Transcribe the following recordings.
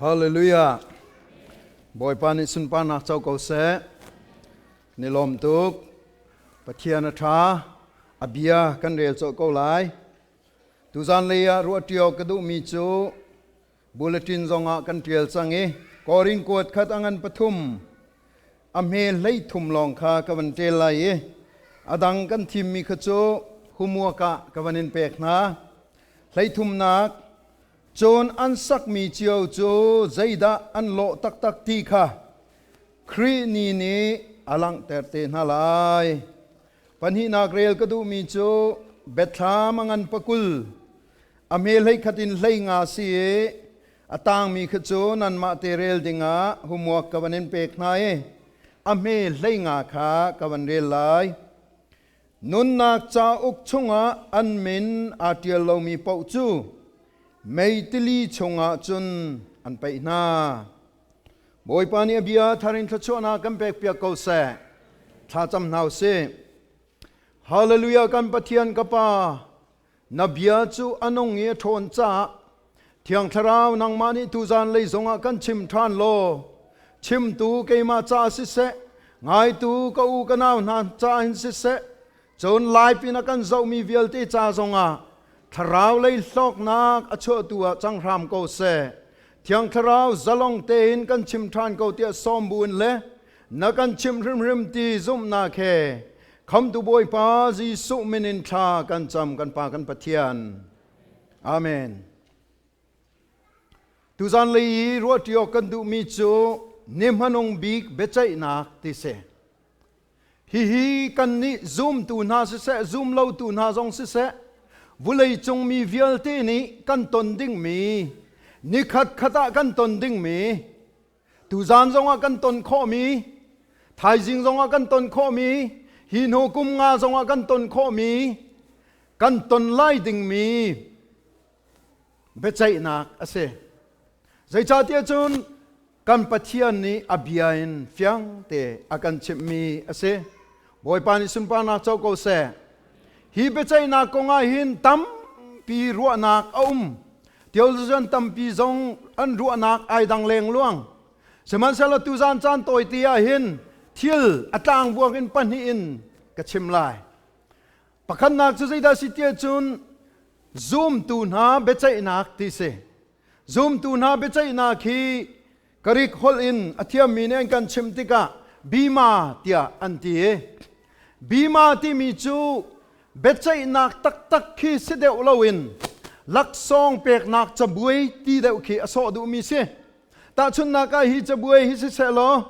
Hallelujah. Bawipa nih sunparnak co ko seh. Ni lawm tuk. Pathian a ṭha. A bia kan rel cawh ko lai. Tuzan lei ah ruah ṭio ka duhmi cu bulletin zongah kan ṭial cang i Korin kuat khat a ngan pathum a hme hlei thum lawng kha ka van ṭel lai i a dang kan thimmi kha cu humuak ah ka van in pek hna. Hleithumnak cun an sakmi cio cu zeidah an lawh taktak ti kha Khrih ni nih a langhter te hna lai. Pahnihnak rel ka duhmi cu Bethlam a ngan pakul a hme hleikhat in hlei nga si i a tangmi kha cu nanmah te rel dingah humuak ka van in pek hna i a hme hlei nga kha ka van rel lai. Nunnak cauk chungah an min aa ṭial lomi paoh cu mei tili chungah cun an paih hna. Bawipa nih a bia thar in thluachuahnak kan pekpiak ko seh. Thla cam hna usih. Hallelujah kan Pathian ka Pa, na bia cu a nung i a ṭhawn caah Thiang Thlarau nangmah nih tuzan lei zongah kan chim ṭhan law chimtu keimah ca siseh ngaitu ka u ka nau hna ca hin siseh cun live in a kan zohmi vialte ca zongah thlarau lei hlawknak a chuahtu ah cang hram ko seh Thiang Thlarau zalong tein kan chim ṭhan ko tiah sawm buin le na kan chimh hrimhrim ti zumhnak he khamtu Bawipa Jesuh min in thla kan cam kan Pa kan Pathian. Amen. Tuzan lei i ruahṭi awk kan duhmi cu ni hmanung bik biaceihnak ti si. Hihi kannih zumtu hna siseh, zumlotu hna zong siseh, vawleicung mi vialte nih kan ton dingmi, nikhat khat ah kan ton dingmi, tuzan zongah kan ton khawhmi, thaizing zongah kan ton khawhmi, hi hnu kum nga zongah kan ton khawhmi, kan ton lai dingmi biaceihnak a si. Zeicahtiah cun kan Pathian nih a bia in fiang te a kan chimhmi a si. Bawipa nih sunparnak co ko seh. Hi biaceihnak kong ah hin tampi ruahnak a um. Theologian tampi zong an ruahnak ai dang lengluang. Sihmanhsehlaw tuzan caan tawi te ah hin thil a tlangvuak in pahnih in ka chim lai. Pakhatnak cu zeidah si tiah cun zumtu hna biaceihnak ti si. Zumtu hna biaceihnak hi Greek holh in a thiammi nih an kan chimh tikah bima tiah an ti i bima timi cu biaceihnak taktak khi si deuh loin laksawng peknak cabuai ti deuh khi a sawh duhmi si. Tahchunhnak ah hi cabuai hi siseh law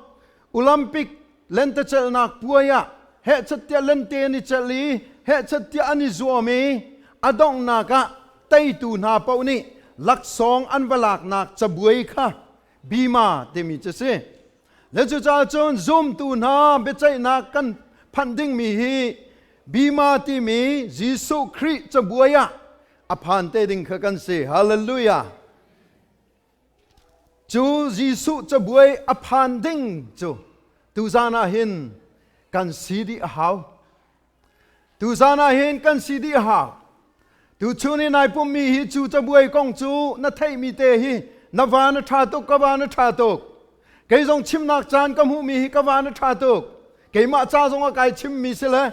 Olympic lentecelhnak puai ah hehchat tiah lente an i celh i hehchat tiah an i zuam i a donghnak ah teitu hna paoh nih laksawng an va laknak cabuai kha bima timi cu si. Le cucaah cun zumtu hna biaceihnak kan phanh dingmi hi bima timi Jesuh Khrih cabuai ah a phan te ding kha kan si. Hallelujah. Cu Jesuh cabuai a phan ding cu tuzan ah hin kan si dih a hau. Tuzan ah hin kan si dih a hau. Tuchun i nai pummi hi cu cabuai kong cu na theihmi te hi na van a ṭha tuk ka van a ṭha tuk. Kei zong chimnak caan ka hmuhmi hi ka van a ṭha tuk. Keimah ca zong ah kai chimmi si le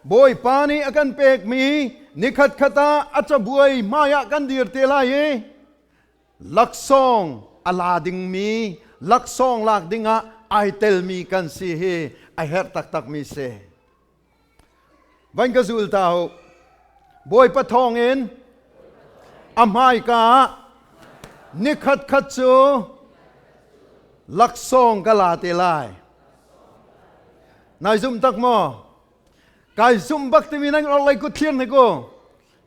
Bawipa nih a kan pekmi nikhat khat ah a cabuai hmai ah kan dir te lai i laksawng a la dingmi laksawng lak dingah ai telmi kan si hi a herh taktakmi si. Van ka zul ta u. Bawipa thawngin a hmaika ah nikhat khat cu laksawng ka la te lai. Nai zum tak maw? Kai zum bak timi nan orlei kut thlir ne ku.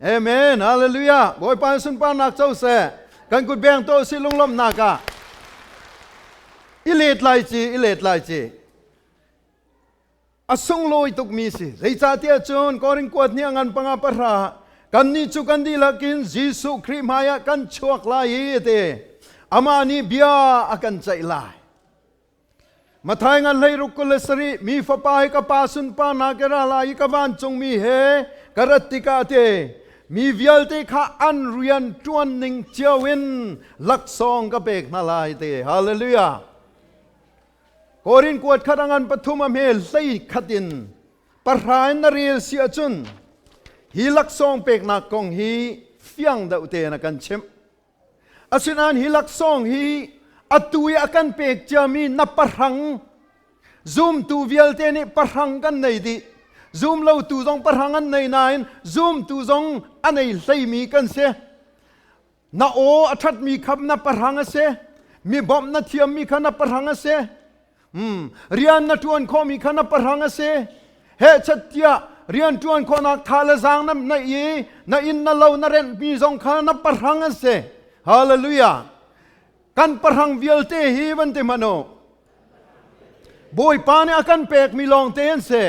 Amen. Hallelujah. Bawipa sunparnak co seh. Kan kut beng to si lunglawmhnak ah. I let lai ci, i let lai ci. A sunglawi tukmi si. Zeicahtiah cun Korin kuat ni a ngan panga pahra kan nih cu kan dihlak in Jesuh Khrih hmaiah kan chuak lai i te. Amah nih bia a kan ceih lai. Mathai ngan hlei ruk kul le sarih mi fapa hi ka pa sunparnak i ra lai i ka vancungmi he ka rat tikah te Mi vialte kha an rian ṭuan ning cio in laksawng ka pek hna lai ti. Hallelujah. Korin kuat khat a ngan pathum a hme hlei khat in pahra in na rel si ahcun hi laksawng peknak kong hi fiang deuh tein a kan chimh. Asinain hi laksawng hi atu i a kan pek ciami na pahrang zumtu vialte nih pahrang kan nei dih. Zum lotu zong pahrang an nei nain zumtu zong a nei hleimi kan si. Na aw a ṭhatmi kha na pahrang a si. Mi bawmh na thiammi kha na pahrang a si. Rian na ṭuan khawhmi kha na pahrang a si. Hehchat tiah rian ṭuan khawhnak tha le zaang na neih i na inn na lo na renhmi zong kha na pahrang a si. Hallelujah. Kan pahrang vialte hi van ti hmanh u. Bawipa nih a kan pekmi lawngte an si.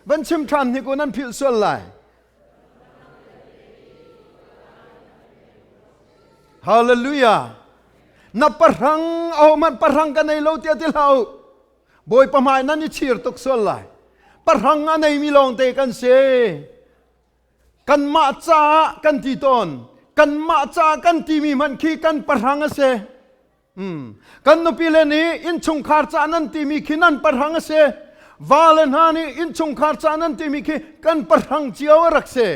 Van chim ṭhan hnik u nan philh sual lai. Hallelujah. Na pahrang ahohmanh pahrang ka nei lo tiah ti hlah u. Bawipa hmai nan i chir tuk sual lai. Pahrang a neimi lawngte kan si. Kanmah caah kan ti tawn. Kanmah caah kan timi hmanh khi kan pahrang a si. Kan nupile nih innchungkhar ca nan timi khi nan pahrang a si. Vale hna nih innchungkhar ca nan timi khi kan pahrang cio a rak si.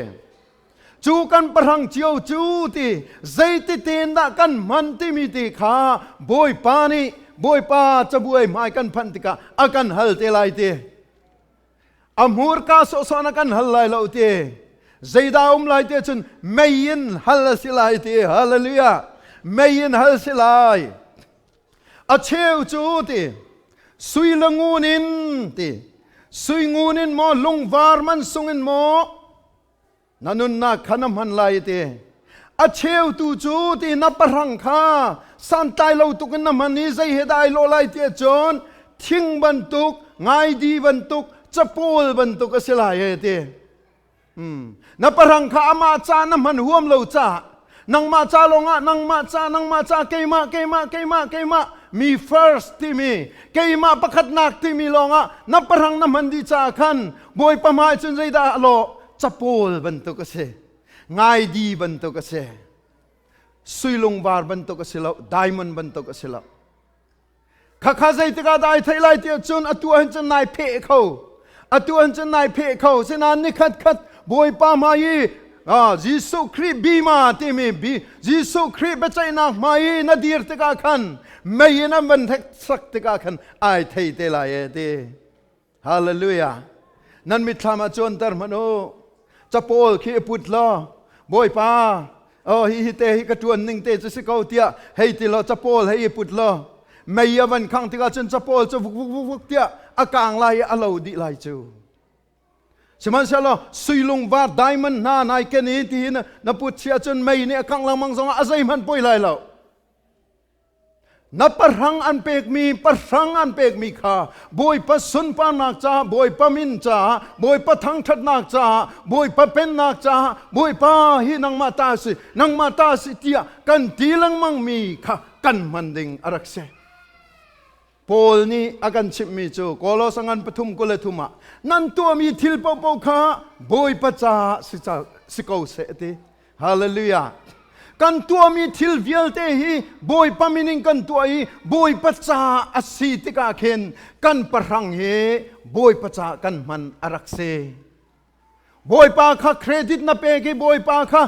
Cu kan pahrang cio cu ti zeiti tein dah kan hman timi ti kha Bawipa nih Bawipa cabuai hmai kan phanh tikah a kan hal te lai ti. A hmurka sawhsawh na kan hal lai lo ti. Zeidah um lai ti cun mei in hal a si lai ti. Hallelujah. Mei in hal si lai. A cheu cu ti sui le ngun in ti sui ngun in maw lungvar man sung in maw na nunnak kha na hman lai ti a cheutu cu ti na pahrang kha santlai lo tuk in na hman i zei he dah ai lawh lai ti ahcun thing bantuk ngaidi bantuk capawl bantuk a si lai e ti na pahrang kha amah ca na hman huam lo caah nangmah ca lawngah nangmah ca nangmah ca keimah keimah keimah keimah mi first timi keimah pakhatnak timi lawngah na pahrang na hman dih caah khan Bawipa hmai cun zeidah a lawh capawl bantuk a si ngaidi bantuk a si sui lungvar bantuk a si lo diamond bantuk a si lo Khakha zeitikah dah ai theih lai ti ahcun atu ahhin cun nai pheh kho. Atu ahhin cun nai pheh kho. Sinain nikhat khat Bawipa hmai i Jesuh Khrih bima timi Jesuh Khrih biaceihnak hmai i na dir tikah khan mei in an van sak tikah khan ai thei te lai e ti. Hallelujah. Nan mitthlam ah cuanter hmanh u. Capawl khi i put law, Bawipa, oh hi hi te hi ka ṭuan ning te cu si ko tiah hei ti law capawl hei i put law mei a van khang tikah cun capawl cu vuk vuk vuk vuk tiah a kang lai i a lo dih lai cu. Sihmanhsehlaw sui lungvar diamond hna nai ken i ti na put chia cun mei nih a kangh lengmang zongah a zeihmanh poi lai lo. Na pahrang an pekmi pahrang an pekmi kha Bawipa sunparnak caah Bawipa min caah Bawipa thangṭhatnak caah Bawipa pennak caah Bawipa hi nangmah ta si nangmah ta si tiah kan ti lengmang mi kha kan hman ding a rak si. Paul nih a kan chimhmi cu Kolos a ngan pathum 23 ah nan tuahmi thil paohpaoh kha Bawipa caah si ko seh a ti. Hallelujah. Kan tuahmi thil vialte hi Bawipa min in kan tuah i Bawipa ca a si tikah khin kan pahrang hi Bawipa ca kan hman a rak si. Bawipa kha credit na pek i Bawipa kha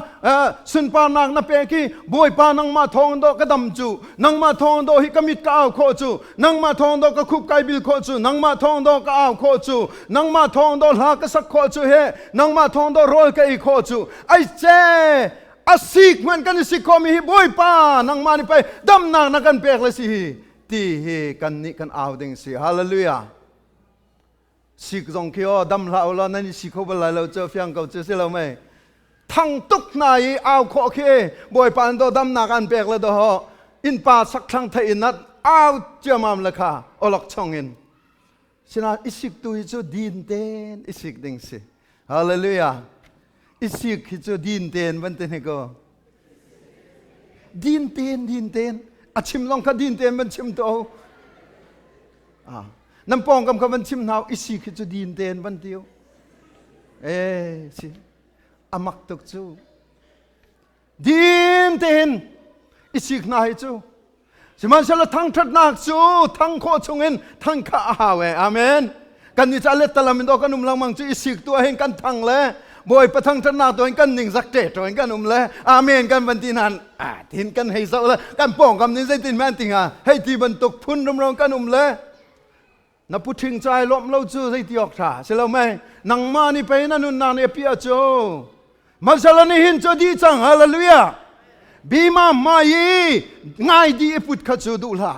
sunparnak na pek i Bawipa nangmah thawng dawh ka dam cu nangmah thawng dawh hi ka mit ka au khawh cu nangmah thawng dawh ka khup kai bil khawh cu nangmah thawng dawh ka au khawh cu nangmah thawng dawh hla ka sak khawh cu he nangmah thawng dawh rawl ka ei khawh cu ai ce a sik hmanh kan i sik khawhmi hi Bawipa nangmah nih pei damnak na kan pek le si hi ti hi kan nih kan au ding si hallelujah sik zong khi aw dam hlah ulaw nan i si kho bal lai lo cu fiang ko cu si lo mei thang tuk hna i au khawh khi Bawipa an do damnak an pek le do ho innpa sak thlang thei in nat au ciamam le kha olok chong in Sinain i sik tu hi cu din tein i sik ding si. Hallelujah. I sik hi cu din tein van ti hnik ko. Din tein, din tein. A chim zong kha din tein van chim to. Ah. Nan pawngkam kha van chim hna i sik hi cu din tein van ti. Eh, si. Amak tuk cu. Dim tein i sik hna hi cu. Sihmanhsehlaw thangṭhatnak cu thang khawh chungin thang kha a hau e. Amen. Kan nih ca lettalam in dawh kan um lengmang cu i sik tu ahhin kan thang le Bawipa thangṭhatnak tu hin kan ning zak ṭe ṭo in kan um le amen kan van ti nain ah tin kan hei zoh le kan pawngkam nih zeitin hmanh ti hnga hei ti bantuk phun rumro kan um le na puṭhing cai lawmh lo cu zeiti awk ṭha si lo mei nangmah nih pei na nunnak nih a piah cu masala nih hin cu dih cang. Hallelujah. Bima hmai i ngai di i put kha cu duh hlah.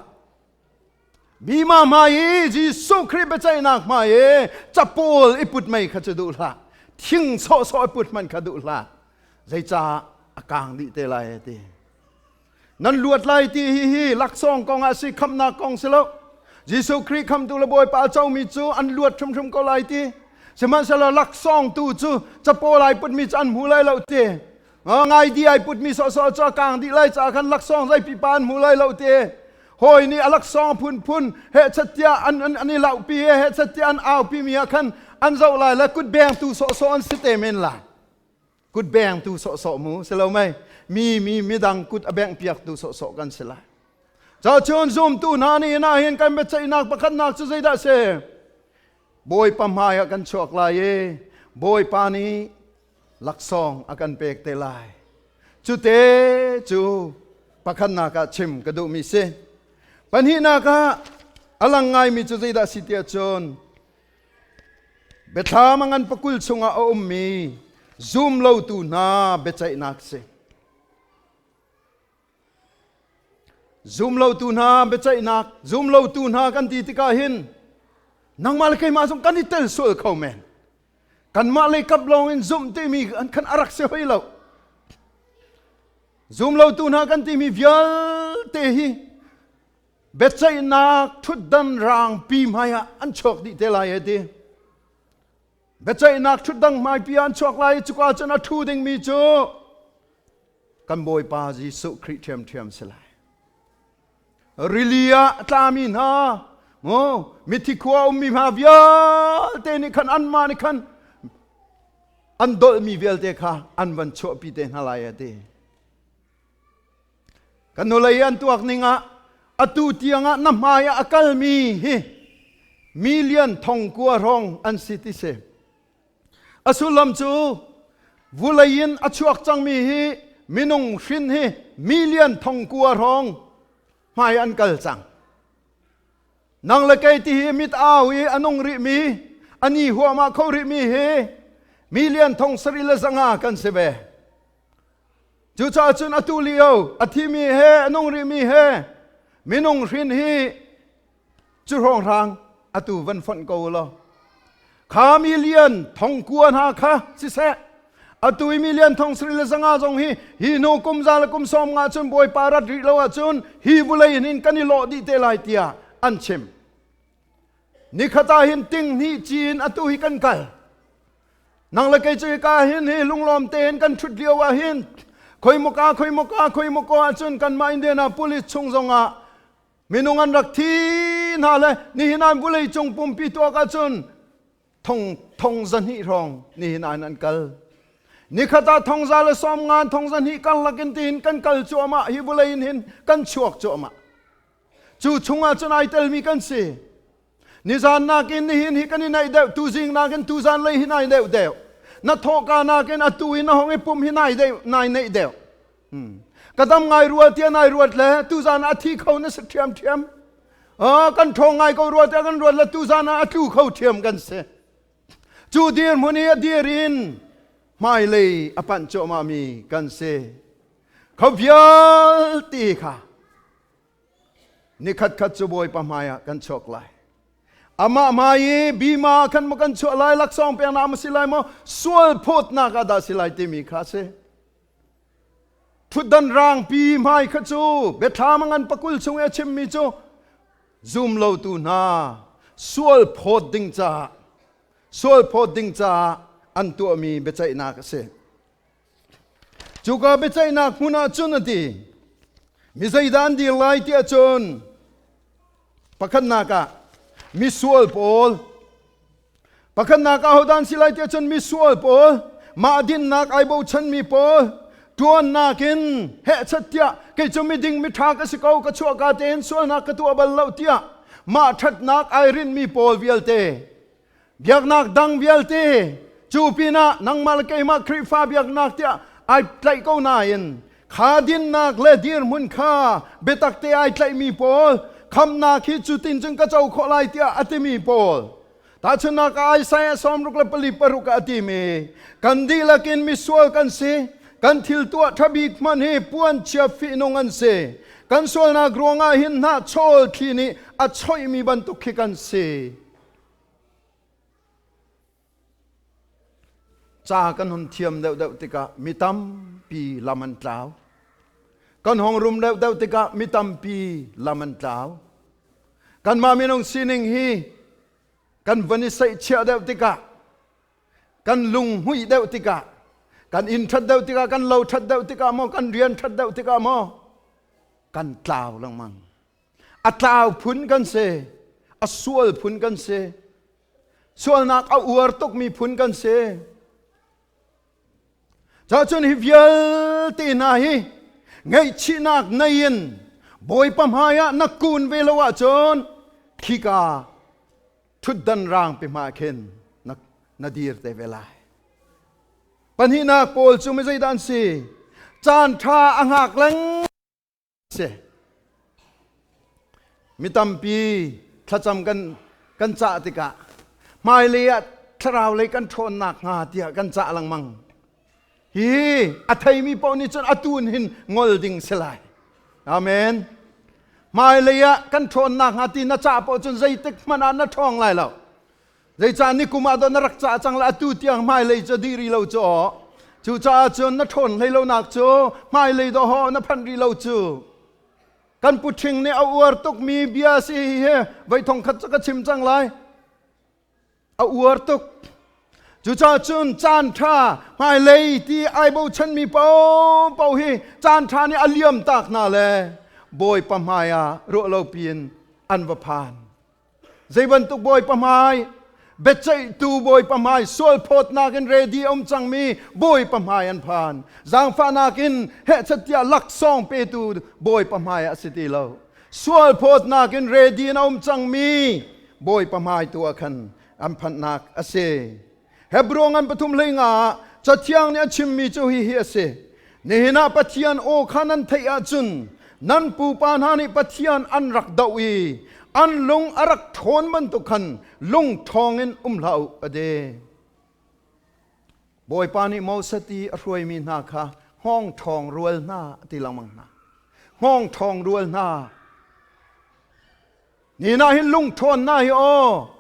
Bima hmai i Jesuh Khrih biaceihnak hmai i capawl i put mei kha cu duh hlah. Thing sawhsawh i put hmanh kha duh hlah. Zeicah a kang dih te lai ti. Nan luat lai ti hi hi laksawng kong ah si, khamhnak kong si lo. Jesuh Khrih khamtu le Bawipa a comi cu an luat hrimhrim ko lai ti. Sihmanhsehlaw laksawng tu cu capawl ai putmi cu an hmu lai lo ti. Ngai di ai putmi sawhsawh cu a kang dih lai caah khan laksawng zei pipa an hmu lai lo ti. Hawi nih a laksawng phunphun hehchat tiah an, an, an i lauhpi he hehchat tiah an aupi mi ah khan an zoh lai le kut bengtu sawhsawh an si te men lai. Kut bengtu sawhsawh mu si lo mei? Mi mi midang kut a bengh piaktu sawhsawh kan si lai. Cun zumtu hna nih na hin kan biaceihnak pakhatnak cu zeidah si? Bawipa hmai ah kan chuak lai i Bawipa nih laksawng a kan pek te lai. Cute cu pakhatnak ah chim ka duhmi si. Pahnihnak ah a lang ngaimi cu zeidah si tiah cun Biathlam a ngan pakul chungah a ummi zum lotu hna biaceihnak si. Zum lotu hna biaceihnak, zum lotu hna kan ti tikah hin nangmah le keimah zong kan i tel sual kho men. Kanmah lei kap lawng in zumh timi an khan a rak si hoi lo. Zum lotu hna kan timi vialte hi biaceihnak ṭhutdan rangpi hmaiah an chuak dih te lai a ti. Biaceihnak ṭhutdan hmaipi ah an chuak lai i cuka cun a ṭhu dingmi cu kan Bawipa Jesuh Khrih ṭhiamṭhiam si lai. Rili ah a tlami hna, mithi khua ummi hna vialte nih khan anmah nih khan an dolhmi vialte kha an van chuahpi te hna lai a ti. Kan hnulei an tuak ning ah atu tiangah na hmai ah a kalmi hi million 9000 hrawng an si ti si. A sullam cu vulei in a chuak cangmi hi minung hrin hi million 9000 hrawng hmai an kal cang. Nang le kei ti hi mit au i a nung rihmi, a ni huahmah kho rihmi hi million 7500 kan si ve. Cucaah cun atu lio a thimi he a nung rihmi he minung hrin hi cu hrawnghrang atu van fonh ko law kha million 9000 hna kha siseh, atu i million 7500 zong hi hi hnu kum za le kum 50 cun Bawipa rat rih lo ahcun hi vulei hin kan i lawh dih te lai tiah an chim. Nikhat ah hin ting hnih cin atu hi kan kal. Nang le kei cu hika hin hi lunglawm tein kan ṭhut lio ah hin khoi muka khoi muka khoi muka ahcun kanmah Indianapolis chung zongah minung an rak thi hna le nihin an vulei cung pumpi tuak ahcun thong 200 hrawng nihin an an kal. Nikhat ah 150 200 karlak in tihin kan kal cuahmah, hi vulei in hin kan chuak cuahmah. Cu chungah cun ai telmi kan si. Nizan nakin nihin hi kan i naih deuh, tuzing nakin tuzan lei hi nai deuh deuh. Na thawhka nakin atu i na hong i pum hi nai deuh, nai neih deuh. Ka dam ngai rua tiah nai ruat le tuzan ah a thi kho na si ṭhiamṭhiam. Kan ṭhawng ngai ko rua tiah kan ruat le tuzan ah a tlu kho ṭhiam kan si. Cu dirhmun i a dir in hmailei a panh cuahmahmi kan si. Kho vialte kha nikhat khat cu Bawipa hmaiah kan chuak lai. Amah hmai i bima khan maw kan chuah lai, laksawng peknak ma si lai maw, sual phawtnak ah dah si lai timi kha a si. Ṭhutdan rangpi hmai kha cu biathlam a ngan pakul chung i a chimmi cu zum lotu hna sual phawt ding caah sual phawt ding caah an tuahmi biaceihnak a si. Cuka biaceihnak hmun ah cun a ti, mi zeidah an dir lai tiah cun pakhatnak ah misual pawl, pakhatnak ah hodah an si lai tiah cun misual pawl. Mah dinnak ai bochanmi pawl ṭuannak in hehchat tiah kei cu miding miṭha ka si ko, ka chuahka tein sualnak ka tuah bal lo tiah mah ṭhatnak ai rinhmi pawl vialte, biaknak dang vialte, cu pinah nangmah le keimah Khrihfa biaknak tiah ai tlaih ko nain kha dinnak le dirhmun kha biatak te ai tlaihmi pawl, khamnak hi cutin cun ka co khawh lai tiah a timi pawl. Tahchunhnak ah Isaiah 64 ah a timi, kan dihlak in misual kan si, kan thil tuah ṭha bik hmanh hi puanchia fihnung an si. Kan sualnak ruangah hin hnahchawl thli nih a choihmi bantuk khi kan si. Ca kan hun thiam deuhdeuh tikah mi tampi lam an tlau. Kan hong rum deuhdeuh tikah mi tampi lam an tlau. Kanmah minung sining hi kan van i saihchiah deuh tikah, kan lung hmuih deuh tikah, kan inn ṭhat deuh tikah, kan lo ṭhat deuh tikah maw, kan rian ṭhat deuh tikah maw, kan tlau lengmang. A tlau phun kan si, a sual phun kan si, sualnak a uar tukmi phun kan si. Cun hi vialte hna hi ngaihchihnak nei in Bawipa hmaiah na kun ve lo ahcun khika ṭhutdan rangpi hmai khin na dir te ve lai. Pahnihnak pawl cu mi zeidah an si? Caan ṭha a hngak leng si. Mi tampi thlacam kan cah tikah hmailei ah thlarau lei kan ṭhawnnak hnga tiah kan cah lengmang. Hi a theimi paoh nih cun atu in hin ngol ding si lai. Amen. Hmailei ah kan ṭhawnnak hnga ti na cah paoh cun zeitik hmanh ah na ṭhawng lai lo. Zeicah ni kum ah na rak cah cang le atu tiang hmailei cu dih rih lo cu aw. Cucaah cun na ṭhawn hlei lonak cu hmailei dawhawh na phanh rih lo cu. Kan pu ṭhing nih a uar tukmi bia si hi voi thong khat cu ka chim cang lai. A uar tuk. Cucaah cun caan ṭha hmailei ti ai bochanmi paohpaoh hi caan ṭha nih a liam tak hna le Bawipa hmai ah ruah lo piin an va phan. Zei bantuk Bawipa hmai, biaceihtu Bawipa hmai, sualphawtnak in ready a um cangmi Bawipa hmai an phan. Zaangfahnak in hehchat tiah laksawng petu Bawipa hmai ah a si ti lo. Sualphawtnak in ready in a um cangmi Bawipa hmai tu ah khan an phanhnak a si. Hebrew ngan pathum hlei nga ah Cathiang nih a chimmi cu hihi a si. Nihin ah Pathian aw kha nan theih ahcun nan pupa hna nih Pathian an rak doh i an lung a rak ṭhawn bantuk khan lung ṭhawng in um hlah u a ti. Bawipa nih Moses i a hruaimi hna kha hngawng ṭhawng rual hna a ti lengmang hna. Hngawng ṭhawng rual hna. Ni na hin lung ṭhawnnak hi aw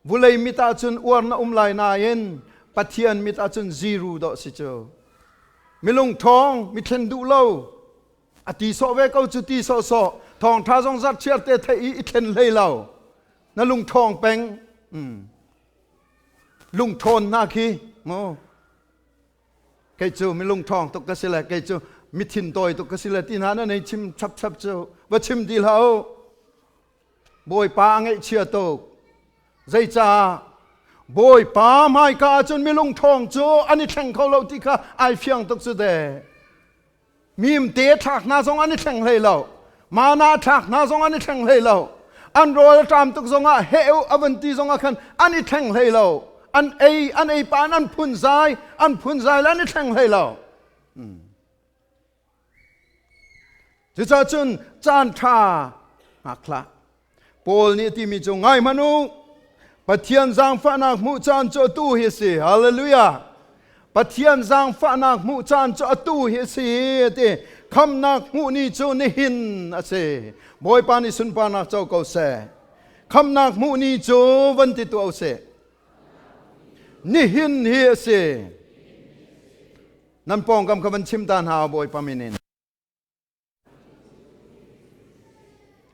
Vulei mit ahcun uar na um lai nain Pathian mit ahcun zero dawh si cu. Milung ṭhawng, mi thlen duh lo. A ti sawh ve ko cu ti sawhsawh. Thawngṭha zong zarhchiar te theih i i thlen hlei lo. Na lung ṭhawng peng. Lung ṭhawn hna khi mu. Kei cu milung ṭhawng tuk ka si le kei cu mithin tawi tuk ka si le ti hna na nei chim chapchap cu va chim ti hlah u. Bawipa a ngaihchia tuk. Zeicah? Bawipa hmaika ahcun milung ṭhawng cu an i thleng kho lo ti kha ai fiang tuk cu te. Mimte thlak hna zong an i thleng hlei lo. Mana thlak hna zong an i thleng hlei lo. An rawl a ṭam tuk zongah heu a van ti zongah khan an i thleng hlei lo. An ei an ei pa an phunzai an phunzai le an i thleng hlei lo. Cucaah cun caan ṭha hngak hlah. Paul nih a timi cu ngai hmanh u. Pathian zaangfahnak hmuh caan cu atu hi a si. Hallelujah. Pathian zaangfahnak hmuh caan cu atu hi a si a ti. Khamnak hmuh ni cu nihin a si. Bawipa nih sunparnak co ko seh. Khamnak hmuh ni cu van ti tuah u sih. Nihin hi a si. Nan pawngkam kha van chim ta hna Bawipa min in.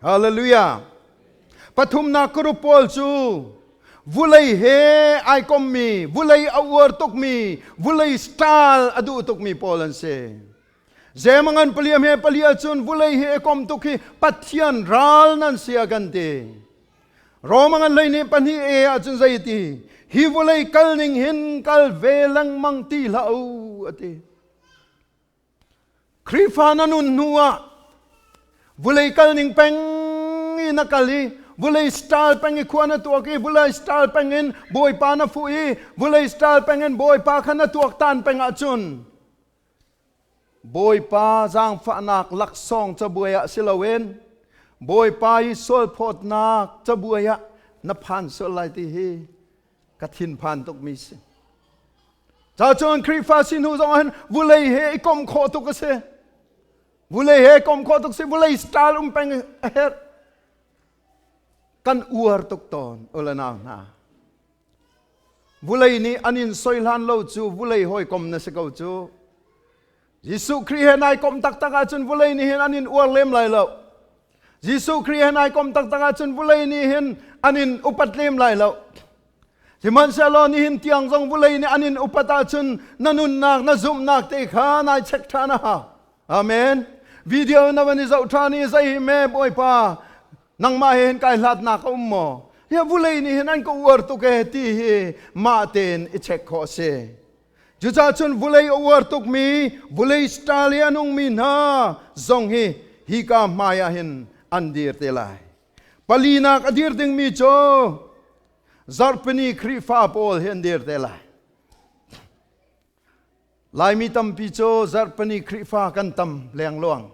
Hallelujah. Pathumnak group pawl cu vulei he ai kommi, vulei a uar tukmi, vulei style a duh tukmi pawl an si. Zemangan paliam he palia cun vulei he kom tuk hi Pathian ral nan si a kan ti. Roma ngan hlei nih pahnih e ahcun zei ti hi vawlei kal ning hin kal ve lengmang ti hlah u a ti. Khrihfa na nun hnu ah vulei kal ning peng i na kal i vulei style peng i khua na tuak i vulei style peng in Bawipa na fuh i vulei style peng in Bawipa kha na tuaktan peng ahcun Bawipa zaangfahnak laksawng cabuai ah si loin Bawipa i sualphawtnak cabuai ah na phan sual lai ti hi ka thinphan tukmi si. Ca cun Khrihfa si hnu zong ah hin vulei he i kom khawh tuk a si. Vulei he kom khawh tuk si, vulei style um peng a herh. Kan uar tuk tawn, ule nau hna. Vulei nih an in soi hlan lo cu vulei hawikom na si ko cu. Jesuh Khrih he nai kom taktak ahcun vulei nih hin an in uar lem lai lo. Jesuh Khrih he nai kom taktak ahcun vulei nih hin an in upat lem lai lo. Sihmanhsehlaw nihin tiang zong vulei nih an in upat ahcun na nunnak, na zumhnak te kha nai check ṭhan a hau. Amen. Video na van i zoh ṭhan i zei hi me Bawipa nangmah he hin kai hlatnak a um maw? Hi vulei nih hin an ka uar tuk e ti hi mah tein i check khawh a si. Cucaah cun vulei a uar tukmi vulei style i a nungmi hna zong hi hika hmai ah hin an dir te lai. Palinak a dir dingmi cu zarhpini Khrihfa pawl hi an dir te lai. Laimi tampi cu zarhpini Khrihfa kan tam lengluang.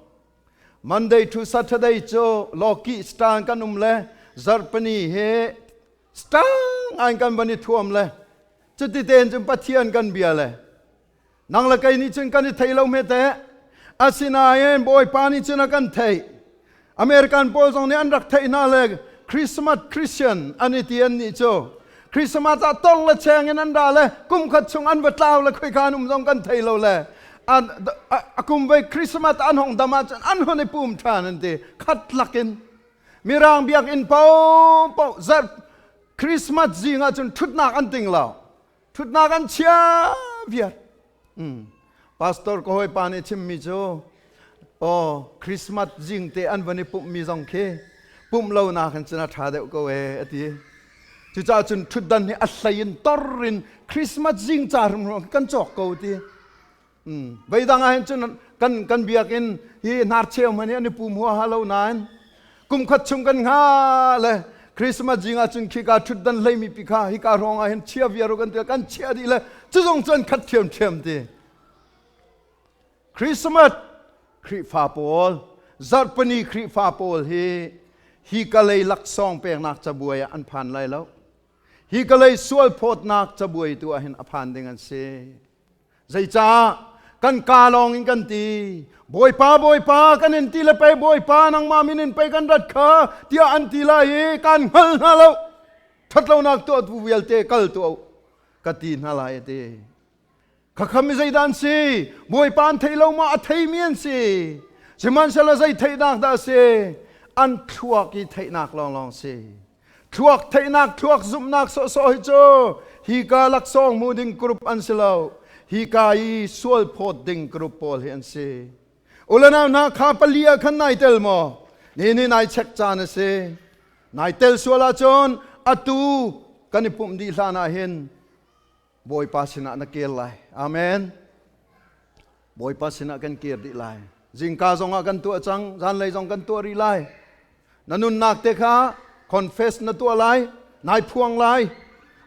Monday to Saturday cu lawki style kan um le zarhpini hi style ngai kan van i thuam le cuti tein cun Pathian kan bia le nang le kei nih cun kan i thei lo hme teh. Asinain Bawipa nih cun a kan theih. American pawl zong nih an rak theih hna le Christmas Christian an i ti an nih cu Christmas ah tor le cheng in an ra le kum khat chung an va tlau le khoika an um zong kan thei lo le a kum vei Christmas an hong dam ahcun an hon i pum ṭhan an ti khat lakin Mirang biakinn paohpaoh zarh Christmas zing ahcun ṭhutnak an ting lo. Ṭhutnak an chia viar. Pastor ka hawipa nih chimmi cu aw Christmas zing te an van i pumhmi zong khi pumh lo nakin cun a ṭha deuh ko ee a ti. Cucaah cun ṭhutdan hi a hlei in tor in Christmas zing ca hrimhrim kan cawk ko ti. Veidang ah hin cun kan kan biakinn hi hnarcheu hmanh hi an i pum huaha lo nain kum khat chung kan hnga le Christmas zing ah cun khika ṭhutdan hleimi pi kha hika hrawng ah hin chia viar kan ti kan chia dih le cuzong cun khat ṭhiamṭhiam ti. Christmas Khrihfa pawl zarhpini Khrihfa pawl hi hi ka lei laksawng peknak cabuai ah an phan lai lo. Hi ka lei sual phawtnak cabuai tu ah hin a phan ding an si. Zeicah kan ka lawng in kan ti Bawipa Bawipa kan in ti le pei Bawipa nangmah min in pei kan rat kha tiah an ti lai i kan hngal hna lo ṭhatlonak tuahtu vialte kal tuah u ka ti hna lai a ti khakha mi zeidah an si Bawipa an thei lo ma a theimi an si sihmanhsehlaw zei theihnak dah a si an thluak i theihnak lawnglawng si Thluak theihnak, thluak zumhnak sawhsawh hi cu hika laksawng hmu ding group an si lo. Hika i sual phawt ding group pawl hi an si. Ulanau hna kha pali ah khan nai tel maw? Ni ni nai check caan a si. Nai tel sual ahcun atu kan i pumh dih hlan ah hin Bawipa sinah na kir lai. Amen. Bawipa sinah kan kir dih lai. Zingka zongah kan tuah cang, zanlei zong kan tuah rih lai. Na nunnak te kha confess na tuah lai, nai phuang lai.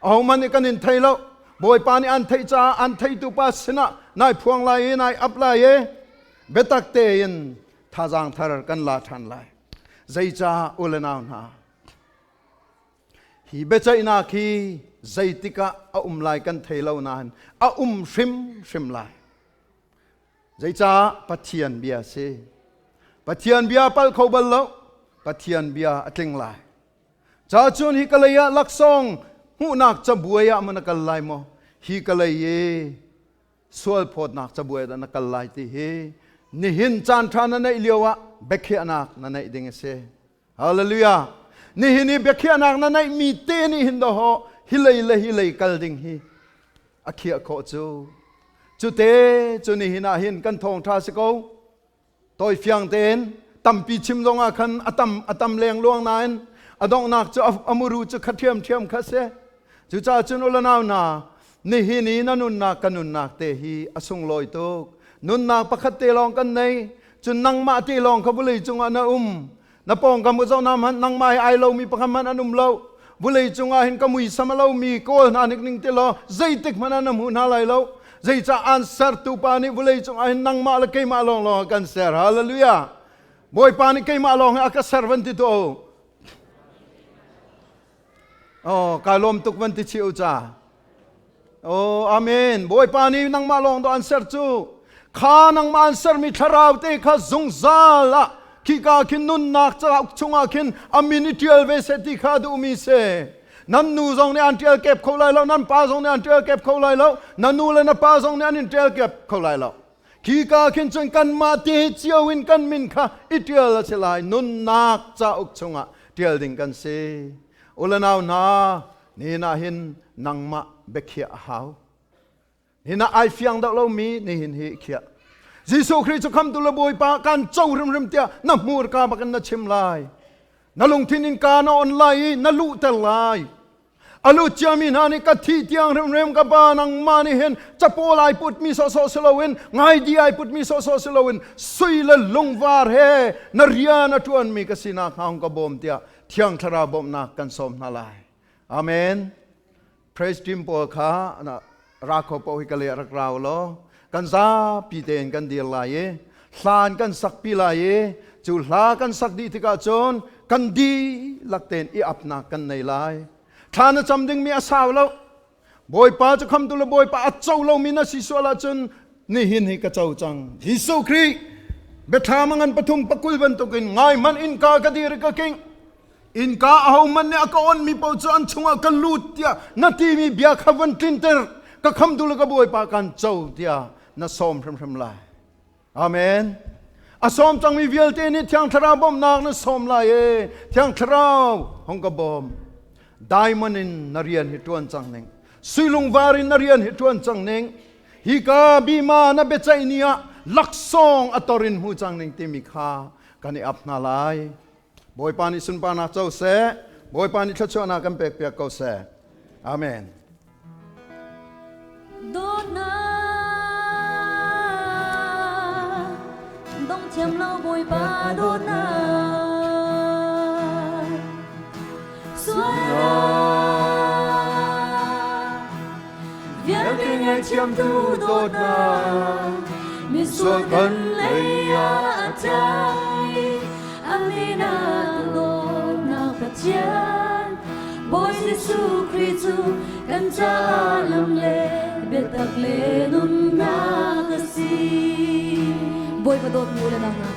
Ahohmanh nih kan in thei lo. Bawipa nih an theih caah an theitu pa sinah nai phuang lai i nai ap lai i biatak tein thazaang thar kan la ṭhan lai. Zeicah u le nau hna, Hi biaceihnak hi zeitik ah a um lai kan thei lo nain a um hrimhrim lai. Zeicah Pathian bia si. Pathian bia pal kho bal lo. Pathian bia a tling lai. Ca cun hi ka lei ah laksawng hmuhnak cabuai ah maw na kal lai maw? Hi ka lei i sual phawtnak cabuai dah na kal lai ti hi nihin caan ṭha na neih lio ah biakhiahnak na neih ding a si. Hallelujah. Nihin i biakhiahnak na neihmi te nih hin dawh hi lei le hi lei kal ding hi a khiah khawh cu. Cu te cu nihin ah hin kan thawngṭha si ko. Tawi fiang tein tampi chim zong ah khan a tam a tam leng luang nain A donghnak cu a muru cu kha ṭhiamṭhiam kha si. Cucaah cun u le nau hna, nihin i na nunnak ka nunnak te hi a sunglawi tuk. Nunnak pakhat te lawng kan nei. Cun nangmah te lawng kha vawlei cungah na um. Na pawngkam u zoh hna hmanh nangmah he ai lomi pakhat hmanh an um lo. Vawlei cungah hin ka muisam a lomi kawl hna nik ning ti law zeitik hmanh ah na hmu hna lai lo. Zeicah aan sertu pa nih vawlei cungah hin nangmah le keimah lawnglawng a kan ser. Hallelujah. Bawipa nih keimah lawng hi a ka ser van ti tuah u. Oh, kai lawm tuk van ti chih u ca. Oh, amen. Bawipa nih nangmah lawng do an ser cu. Kha nangmah an sermi thlarau te kha zungzal ah khika khin nunnak cauk chungah khin a min i ṭial ve seh ti kha duhmi si. Nan nu zong nih an ṭial kep kho lai lo, nan pa zong nih an ṭial kep kho lai lo, na nu le na pa zong nih an in ṭial kep kho lai lo. Khika khin cun kanmah te cio in kan min kha i ṭial a si lai. Nunnak cauk chungah ṭial ding kan si. U le nau hna, nihin ah hin nangmah biakhiah a hau. Nihin ah ai fiang deuh lomi nihin hi khiah. Jesuh Khrih cu khamtu le Bawipa kan co hrimhrim tiah na hmurka bakin na chim lai. Na lungthin in ka na on lai i na luhter lai. A lut ciami hna nih ka thih tiang hrimhrim ka pa nangmah nih hin capo lai putmi sawhsawh si loin ngaidi ai putmi sawhsawh si loin sui le lungvar he na rian a ṭuanmi ka sinak hnga hung ka bawm tiah Thiang Thlarau bawmhnak kan sawm hna lai. Amen. Praise team pawl kha ra kho paoh hi ka le rak rau law kan zapi tein kan dir lai i hlan kan sakpi lai i cu hla kan sak dih tikah cun kan dihlak tein i apnak kan nei lai. Thla na cam dingmi a sau lo. Bawipa cu khamtu le Bawipa a co lomi na si sual ahcun nihin hi ka co cang. Jesuh Khrih biathlam a ngan pathum pakul bantukin ngai hmanh innka ka dir i ka king. Innka ahohmanh nih a ka onmi paoh cu an chungah ka lut tiah na timi bia kha van tlinter. Ka khamtu le ka Bawipa kan co tiah na sawm hrimhrim lai. Amen. A sawm cangmi vialte nih Thiang Thlarau bawmhnak na sawm lai e. Thiang Thlarau hong ka bawm. Diamond in na rian hi ṭuan cang ning. Sui lungvar in na rian hi ṭuan cang ning. Hika bima na biaceih ni ah laksawng a tor in hmu cang ning timi kha kan i ap hna lai. Bawipa nih sunparnak co seh. Bawipa nih thluachuahnak kan pek piak ko seh. Amen. Dawtnak dong thiam lo Bawipa dawtnak sualnak vialte ngaithiamtu dawtnak misual kan lei ah a ṭang i a min ah dawtnak Pathian Bawi Jesuh Khrih cu kan caah lam le biatak le nunnak a si. Bawipa dawtmi u le nau hna,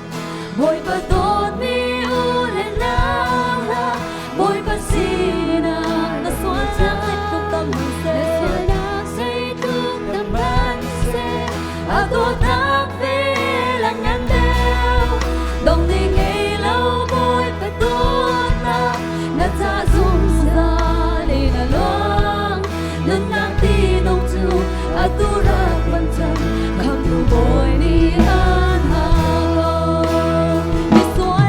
Bawipa dawtmi u le nau hna, Bawipa sinah na sualnak zeitluk tam seh, na sualnak zeitluk tam seh, a dawtnak vel a ngan deuh, dong ni ngei lo Bawipa dawtnak na ca zungzal in a luang, nunnak tinung cu atu rak van cang, khamhtu Bawi nih an hak ko. Misual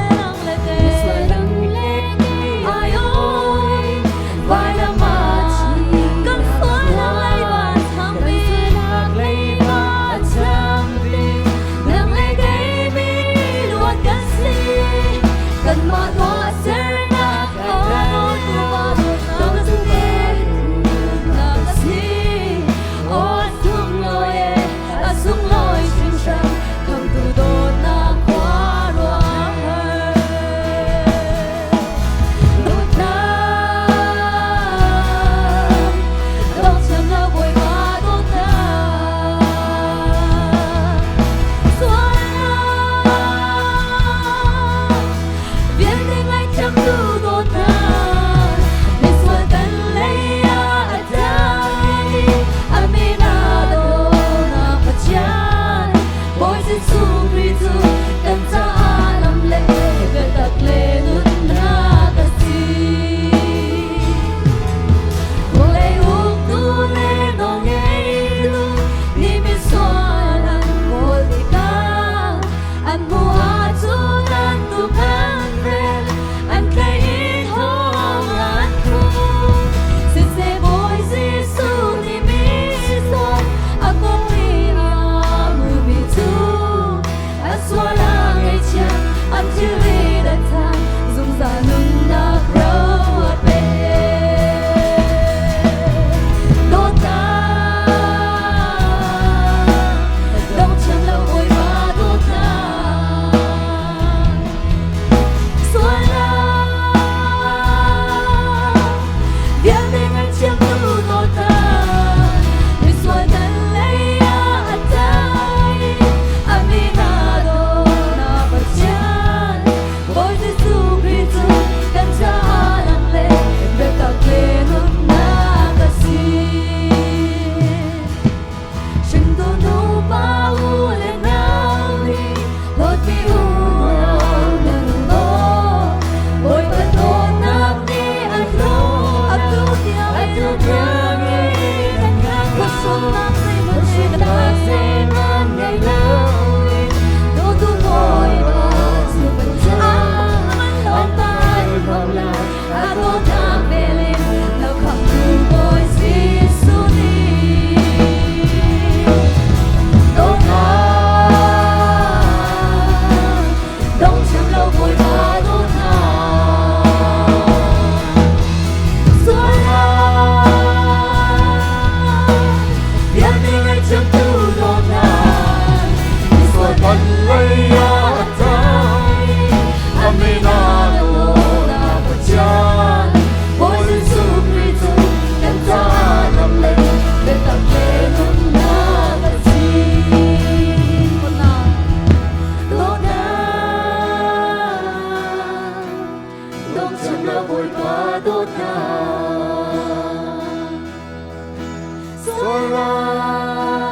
Sualnak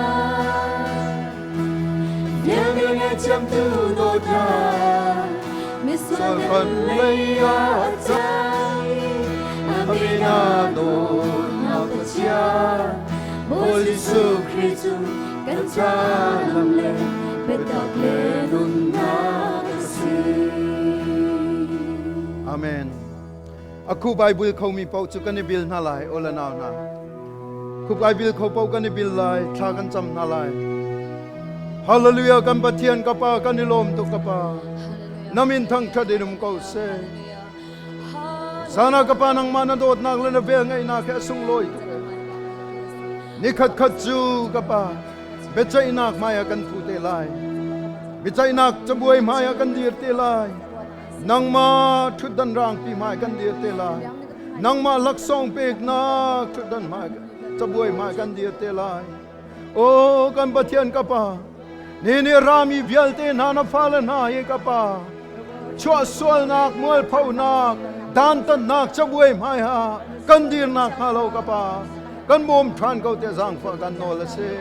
vialte ngaihthiamtu dawtnak misual kan lei ah a cang i a min ah dawtnak Pathian Bawi Jesuh Khrih cu kan ca lam le biatak le nunnak a si. Amen. Akhu Bible khomi paoh cu kan i bil hna lai, aw le nau hna. Khu Bible kho paoh kan i bil lai, thla kan cam hna lai. Hallelujah kan Pathian ka Pa kan i lawm tuk ka Pa. Na min thangṭhat in um ko seh. Sana ka Pa nangmah na dawtnak le na vel ngeihnak he a sunglawi tuk. Nikhat khat cu ka Pa biaceihnak hmai ah kan fu te lai. Biaceihnak cabuai hmai ah kan dir te lai. Nangmah ṭhutdan rangpi hmai kan dir te lai. Nangmah laksawng peknak ṭhutdan hmai cabuai hmai kan dir te lai. Aw kan Pathian ka Pa, ni nih rami vialte hna na fale hna hi ka Pa, chuah sualnak, mualphonak, dantatnak cabuai hmai ha kan dirnak hnga lo ka Pa, kan bawm ṭhan ko tiah zaangfah kan nawl a si.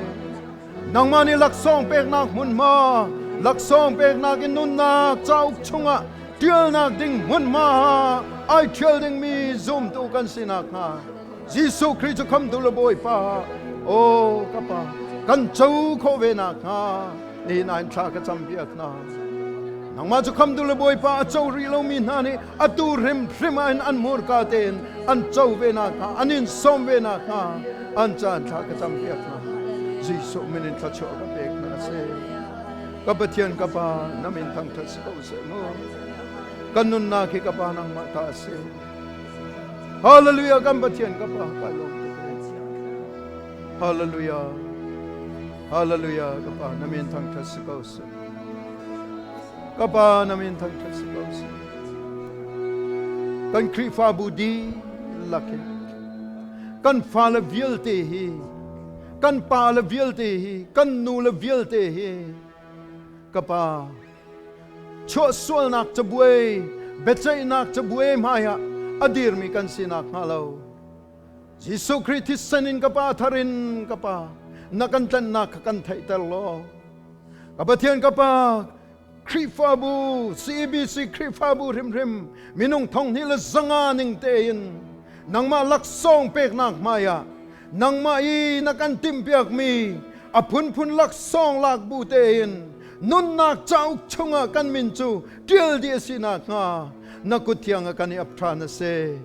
Nangmah nih laksawng peknak hmunhma, laksawng peknak in nunnak cauk chungah ṭialnak ding hmunhma ai ṭhial dingmi zumtu kan si nakhnga Jesuh Khrih cu khamtu le Bawipa aw ka Pa kan co khawh ve nakhnga nihin ah in thla ka campiak hna. Nangmah cu khamtu le Bawipa a co rih lomi hna nih atu hrimhrim ah hin an hmurka tein an co ve nakhnga, an in sawm ve nakhnga an caan thla ka campiak hna. Jesuh min in thluachuah ka pek hna seh. Ka Pathian ka Pa, na min thangṭhat si ko seh mu. Kan nunnak hi ka Pa nangmah ta a si. Hallelujah kan Pathian ka Pa ka lawm tuk. Hallelujah. Hallelujah ka Pa na min thangṭhat si ko seh. Ka Pa na min thangṭhat si ko seh. Kan Khrihfabu dihlak hi kan fale vialte hi kan pale vialte hi kan nule vialte hi ka Pa chuahsualnak cabuai biaceihnak cabuai hmaiah a dirmi kan sinak hnga lo Jesuh Khrih thisen in ka Pa thar in ka Pa na kan tlanhnak kha kan theihter law ka Pathian ka Pa Khrihfabu CBC Khrihfabu hrimhrim minung thong hnih le zanga ning tein nangmah laksawng peknak hmaiah nangmah i na kan timhpiakmi a phunphun laksawng lak bu tein nunnak cauk chungah kan min cu ṭial dih a si nakhnga na kut thiang ah kan i ap ṭhan a si.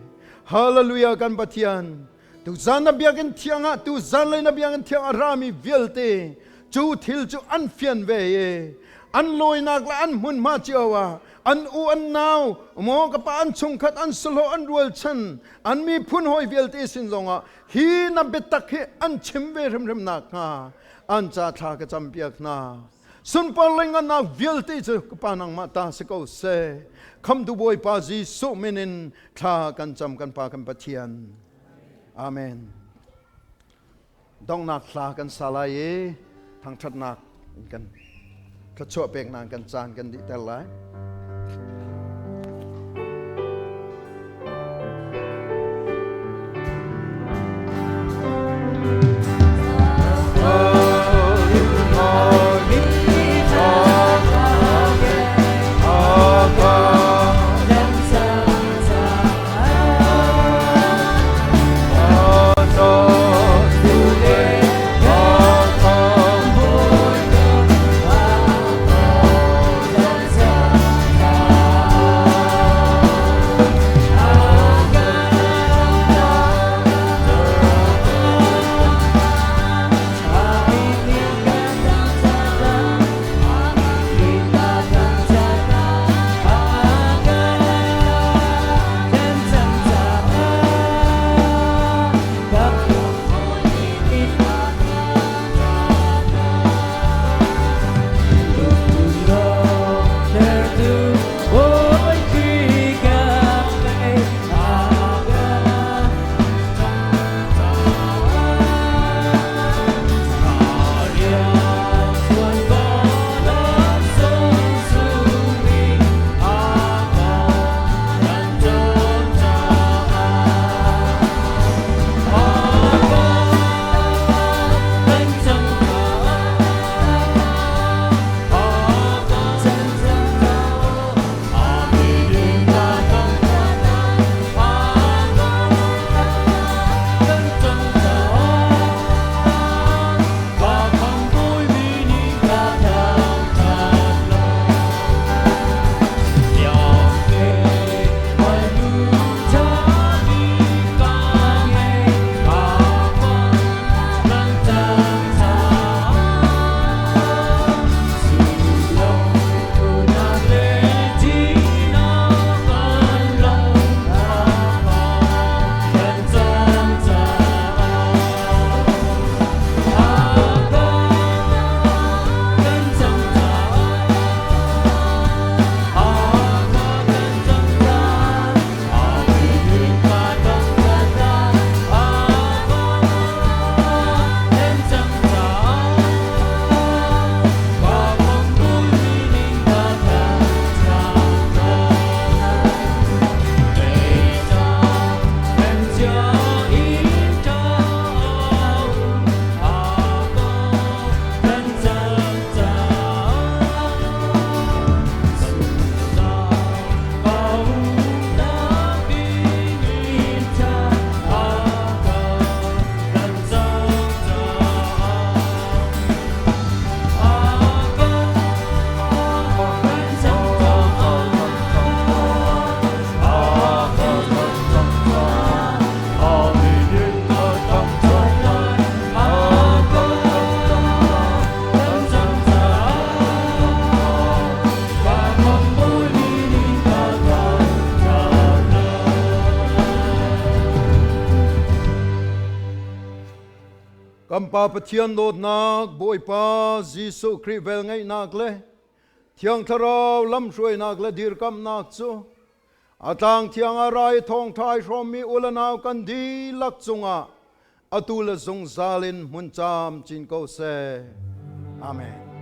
Hallelujah kan Pathian tuzan na biakinn thiang ah tuzan lei na biakinn thiang a rami vialte cu thil cu an fian ve i an lawinak le an hmunhma cio ah an u an nau maw ka pa an chungkhat an sahlawh an rualchan an miphun hawi vialte sin zongah hi na biatak hi an chim ve hrimhrim nakhnga an ca thla ka campiak hna. Sunpar le ngannak vialte cu ka pa nangmah ta si ko seh. Khamtu Bawipa Jesuh min in thla kan cam kan Pa kan Pathian. Amen. Donghnak hla kan sa lai i thangṭhatnak in kan thluachuah peknak kan caan kan dihter lai. Kan Pa Pathian dawtnak, Bawipa Jesuh Khrih velngeihnak le Thiang Thlarau lamhruainak le dirkamhnak cu a tlang thiang ah ra i thawngṭha ai hrawmmi u le nau kan dihlak cungah atu le zungzal in hmun camcin ko seh. Amen.